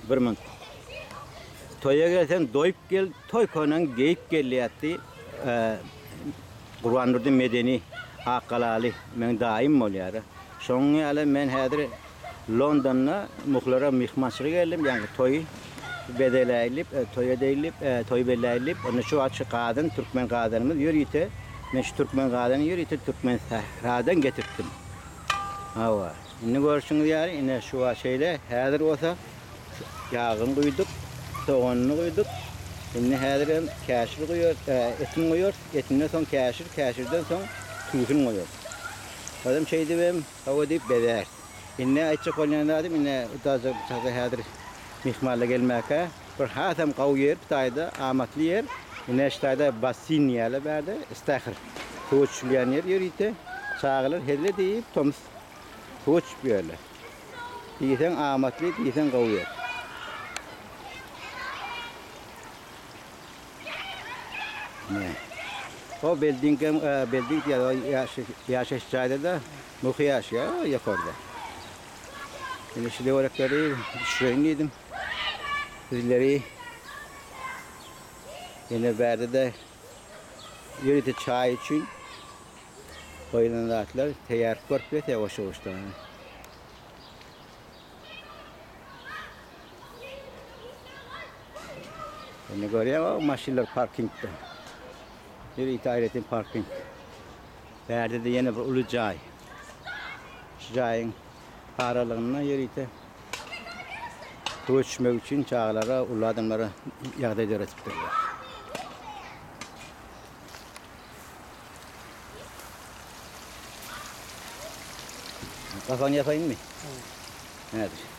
Bir minut. Toýa gelseň doýup gel, toý köneň geýip gel diýýärdi. Gurbandurdy Medeni Akgalaly meň daýym bolýar. Şonuň ýaly men häzir Londonda muhlara myhmançylyga geldim, ýaňky toýy bezeläýlip, toý edeýlip, toý belläýlip, onda şu wagt şu gazan türkmen gazanymyz ýörite, men şu türkmen gazany ýörite Türkmensähradan getirtdim. Hawa, indi görşüňiz ýaly, ine şu wagt şeýle, häzir bolsa ýagyny guýduk, soganyny guýduk, indi häzir hem käşir guýarys, etini guýarys, etinden soň käşir, käşirden soň tüwüsini guýarys. Özem şeýdibem hawa diýip bezäris. Indi aýtjak bolýan zadym, ine daže bu häzir myhmanlar gelmäkä bir hasam gowy ýer bu taýda, amatly ýer. Ine şu taýda basseýn diýýärler bärde, istahr suwa düşülýän ýer ýörite. Çagalar hezil edip tomus suwa düşüp ýörler. Diýseň amatly, diýseň gowy ýer. Ine. O belding hem, belding diýýär, o ýaşaýyş jaýda-da Muhy ýaşaýar o ýokarda. Ine şu töwerekleri düşüreýin diýdim. Sizleri ýene bärde-de ýörite çaý üçin goýlan zatlar teýýar görüp bilýär goşa-goşda. Ine görýäňmi maşynlar parkingde. Ýörite aýratyn parking. Bärde-de ýene bir uly jaý. Şu jaýyň aralygynda ýörite suwa düşmek üçin çagalara, uly adamlara ýagdaý döredipdirler. Kafaňy ýapaýynmy? Häzir.